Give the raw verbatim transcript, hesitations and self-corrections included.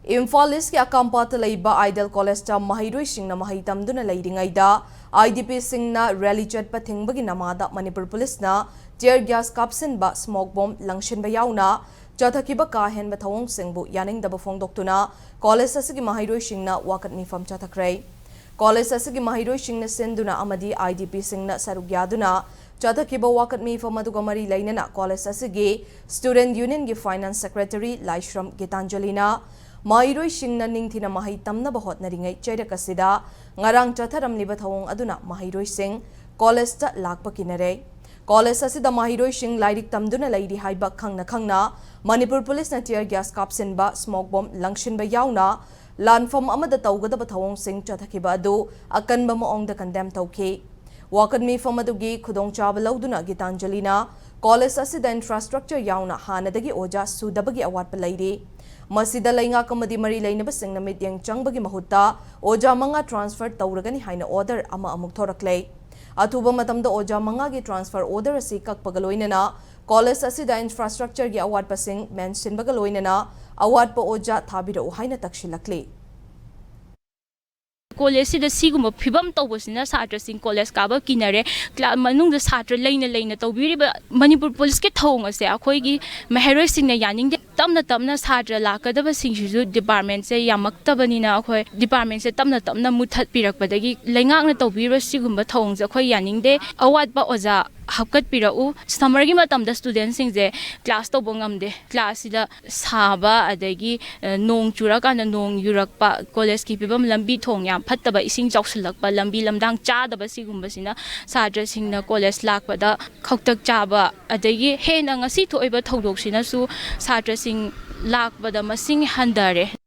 ꯏꯝꯐꯥꯜ ꯏꯁꯀꯤ ꯑꯀꯥꯝꯄꯥꯠꯇ ꯂꯩꯕ ꯑꯥꯏꯗꯤꯌꯦꯜ ꯀꯣꯂꯦꯖꯇ ꯃꯍꯩꯔꯣꯏꯁꯤꯡꯅ ꯃꯍꯩ ꯇꯝꯗꯨꯅ ꯂꯩꯔꯤꯉꯩꯗ, ꯑꯥꯏ ꯗꯤ ꯄꯤꯁꯤꯡꯅ ꯔꯦꯂꯤ ꯆꯠꯄ ꯊꯤꯡꯕꯒꯤ ꯅꯃꯥꯗ ꯃꯅꯤꯄꯨꯔ ꯄꯨꯂꯤꯁꯅ ꯇꯤꯌꯔ ꯒ꯭ꯌꯥꯁ ꯀꯥꯞꯁꯤꯟꯕ, ꯁ꯭ꯃꯣꯛ ꯕꯣꯝ ꯂꯪꯁꯤꯟꯕ ꯌꯥꯎꯅ ꯆꯠꯊꯈꯤꯕ ꯀꯥ ꯍꯦꯟꯕ ꯊꯧꯑꯣꯡꯁꯤꯡꯕꯨ ꯌꯥꯅꯤꯡꯗꯕ ꯐꯣꯡꯗꯣꯛꯇꯨꯅ ꯀꯣꯂꯦꯖ ꯑꯁꯤꯒꯤ ꯃꯍꯩꯔꯣꯏꯁꯤꯡꯅ ꯋꯥꯀꯠ ꯃꯤꯐꯝ ꯆꯠꯊꯈ꯭ꯔꯦ꯫ ꯀꯣꯂꯦꯖ ꯑꯁꯤꯒꯤ ꯃꯍꯩꯔꯣꯏꯁꯤꯡꯅ ꯁꯤꯟꯗꯨꯅ ꯑꯃꯗꯤ ꯑꯥꯏ ꯗꯤ ꯄꯤꯁꯤꯡꯅ ꯁꯔꯨꯛ ꯌꯥꯗꯨꯅ ꯆꯠꯊꯈꯤꯕ ꯋꯥꯀꯠ ꯃꯤꯐꯝ ꯑꯗꯨꯒ ꯃꯔꯤ ꯂꯩꯅꯅ ꯀꯣꯂꯦꯖ ꯑꯁꯤꯒꯤ ꯁ꯭ꯇꯨꯗꯦꯟꯠ ꯌꯨꯅꯤꯌꯟꯒꯤ ꯐꯥꯏꯅꯥꯟꯁ ꯁꯦꯀ꯭ꯔꯦꯇꯔꯤ ꯂꯥꯏꯁ꯭ꯔꯝ ꯒꯤꯇꯥꯟꯖꯂꯤꯅ ꯃꯍꯩꯔꯣꯏꯁꯤꯡꯅ ꯅꯤꯡꯊꯤꯅ ꯃꯍꯩ ꯇꯝꯅꯕ ꯍꯣꯠꯅꯔꯤꯉꯩ ꯆꯩꯔꯛ ꯑꯁꯤꯗ ꯉꯔꯥꯡ ꯆꯠꯊꯔꯝꯂꯤꯕ ꯊꯧꯑꯣꯡ ꯑꯗꯨꯅ ꯃꯍꯩꯔꯣꯏꯁꯤꯡ ꯀꯣꯂꯦꯖꯇ ꯂꯥꯛꯄ ꯀꯤꯅꯔꯦ꯫ ꯀꯣꯂꯦꯖ ꯑꯁꯤꯗ ꯃꯍꯩꯔꯣꯏꯁꯤꯡ ꯂꯥꯏꯔꯤꯛ ꯇꯝꯗꯨꯅ ꯂꯩꯔꯤ ꯍꯥꯏꯕ ꯈꯪꯅ ꯈꯪꯅ ꯃꯅꯤꯄꯨꯔ ꯄꯨꯂꯤꯁꯅ ꯇꯤꯌꯔ ꯒ꯭ꯌꯥꯁ ꯀꯥꯞꯁꯤꯟꯕ, ꯁ꯭ꯃꯣꯛ ꯕꯣꯝ ꯂꯪꯁꯤꯟꯕ ꯌꯥꯎꯅ ꯂꯥꯟꯐꯝ ꯑꯃꯗ ꯇꯧꯒꯗꯕ ꯊꯧꯑꯣꯡꯁꯤꯡ ꯆꯠꯊꯈꯤꯕ ꯑꯗꯨ ꯑꯀꯟꯕ ꯃꯑꯣꯡꯗ ꯀꯟꯗꯦꯝ ꯇꯧꯈꯤ꯫ ꯋꯥꯀꯠ ꯃꯤꯐꯝ ꯑꯗꯨꯒꯤ ꯈꯨꯗꯣꯡꯆꯥꯕ ꯂꯧꯗꯨꯅ ꯒꯤꯇꯥꯟꯖꯂꯤꯅ ꯀꯣꯂꯦꯖ ꯑꯁꯤꯗ ꯏꯟꯐ꯭ꯔꯥꯁ꯭ꯇ꯭ꯔꯛꯆꯔ ꯌꯥꯎꯅ ꯍꯥꯟꯅꯗꯒꯤ ꯑꯣꯖꯥ ꯁꯨꯗꯕꯒꯤ ꯑꯋꯥꯠꯄ ꯂꯩꯔꯤ꯫ ꯃꯁꯤꯗ ꯂꯩꯉꯥꯛ ꯑꯃꯗꯤ ꯃꯔꯤ ꯂꯩꯅꯕꯁꯤꯡꯅ ꯃꯤꯠꯌꯦꯡ ꯆꯪꯕꯒꯤ ꯃꯍꯨꯠꯇ ꯑꯣꯖꯥ ꯃꯉꯥ ꯇ꯭ꯔꯥꯟꯁꯐꯔ ꯇꯧꯔꯒꯅꯤ ꯍꯥꯏꯅ ꯑꯣꯔꯗꯔ ꯑꯃ ꯑꯃꯨꯛ ꯊꯣꯔꯛꯂꯦ꯫ ꯑꯊꯨꯕ ꯃꯇꯝꯗ ꯑꯣꯖꯥ ꯃꯉꯥꯒꯤ ꯇ꯭ꯔꯥꯟꯁꯐꯔ ꯑꯣꯔꯗꯔ ꯑꯁꯤ ꯀꯛꯄꯒ ꯂꯣꯏꯅꯅ ꯀꯣꯂꯦꯖ ꯑꯁꯤꯗ ꯏꯟꯐ꯭ꯔꯥꯁ꯭ꯇ꯭ꯔꯛꯆꯔꯒꯤ ꯑꯋꯥꯠꯄꯁꯤꯡ ꯃꯦꯟꯁꯤꯟꯕꯒ ꯂꯣꯏꯅꯅ ꯑꯋꯥꯠꯄ ꯑꯣꯖꯥ ꯊꯥꯕꯤꯔꯛꯎ ꯍꯥꯏꯅ ꯇꯛꯁꯤꯜꯂꯛꯂꯤ꯫ ꯀꯣꯂꯦꯖꯁꯤꯗ ꯁꯤꯒꯨꯝꯕ ꯐꯤꯕꯝ ꯇꯧꯕꯁꯤꯅ ꯁꯥꯇ꯭ꯔꯁꯤꯡ ꯀꯣꯂꯦꯖ ꯀꯥꯕ ꯀꯤꯅꯔꯦ꯫ ꯀ꯭ꯂꯥ-, ꯃꯅꯨꯡꯗ ꯁꯥꯇ꯭ꯔ ꯂꯩꯅ ꯂꯩꯅ ꯇꯧꯕꯤꯔꯤꯕ ꯃꯅꯤꯄꯨꯔ ꯄꯨꯂꯤꯁꯀꯤ ꯊꯧꯑꯣꯡ ꯑꯁꯦ ꯑꯩꯈꯣꯏꯒꯤ ꯃꯍꯩꯔꯣꯏꯁꯤꯡꯅ ꯌꯥꯅꯤꯡꯗꯦ꯫ ꯇꯞꯅ ꯇꯞꯅ ꯁꯥꯇ꯭ꯔ ꯂꯥꯛꯀꯗꯕꯁꯤꯡꯁꯤꯁꯨ ꯗꯤꯄꯥꯔꯠꯃꯦꯟꯁꯦ ꯌꯥꯝꯃꯛꯇꯕꯅꯤꯅ ꯑꯩꯈꯣꯏ ꯗꯤꯄꯥꯔꯠꯃꯦꯟꯁꯦ ꯇꯞꯅ ꯇꯞꯅ ꯃꯨꯠꯊꯠꯄꯤꯔꯛꯄꯗꯒꯤ ꯂꯩꯉꯥꯛꯅ ꯇꯧꯕꯤꯔꯤꯕ ꯁꯤꯒꯨꯝꯕ ꯊꯧꯑꯣꯡꯁꯦ ꯑꯩꯈꯣꯏ ꯌꯥꯅꯤꯡꯗꯦ꯫ ꯑꯋꯥꯠꯄ ꯑꯣꯖꯥ ꯍꯥꯞꯀꯠꯄꯤꯔꯛꯎ꯫ ꯁꯝꯃꯔꯒꯤ ꯃꯇꯝꯗ ꯁ꯭ꯇꯨꯗꯦꯟꯁꯤꯡꯁꯦ ꯀ꯭ꯂꯥꯁ ꯇꯧꯕ ꯉꯝꯗꯦ꯫ ꯀ꯭ꯂꯥꯁꯁꯤꯗ ꯁꯥꯕ, ꯑꯗꯒꯤ, ꯑ, ꯅꯣꯡ ꯆꯨꯔꯀꯥꯟꯗ ꯅꯣꯡ ꯌꯨꯔꯛꯄ, ꯀꯣꯂꯦꯖꯀꯤ ꯐꯤꯕꯝ, ꯂꯝꯕꯤ ꯊꯣꯡ ꯌꯥꯝ ꯐꯠꯇꯕ, ꯏꯁꯤꯡ ꯆꯥꯎꯁꯤꯜꯂꯛꯄ, ꯂꯝꯕꯤ ꯂꯝꯗꯥꯡ ꯆꯥꯗꯕ, ꯁꯤꯒꯨꯝꯕꯁꯤꯅ ꯁꯥꯇ꯭ꯔꯁꯤꯡꯅ ꯀꯣꯂꯦꯖ ꯂꯥꯛꯄꯗ ꯈꯧꯇꯛ ꯆꯥꯕ, ꯑꯗꯒꯤ ꯍꯦꯟꯅ ꯉꯁꯤ ꯊꯣꯛꯏꯕ ꯊꯧꯗꯣꯛꯁꯤꯅꯁꯨ ꯁꯥꯇ꯭ꯔꯁꯤꯡ ꯂꯥꯛꯄꯗ ꯃꯁꯤꯡ ꯍꯟꯊꯔꯦ꯫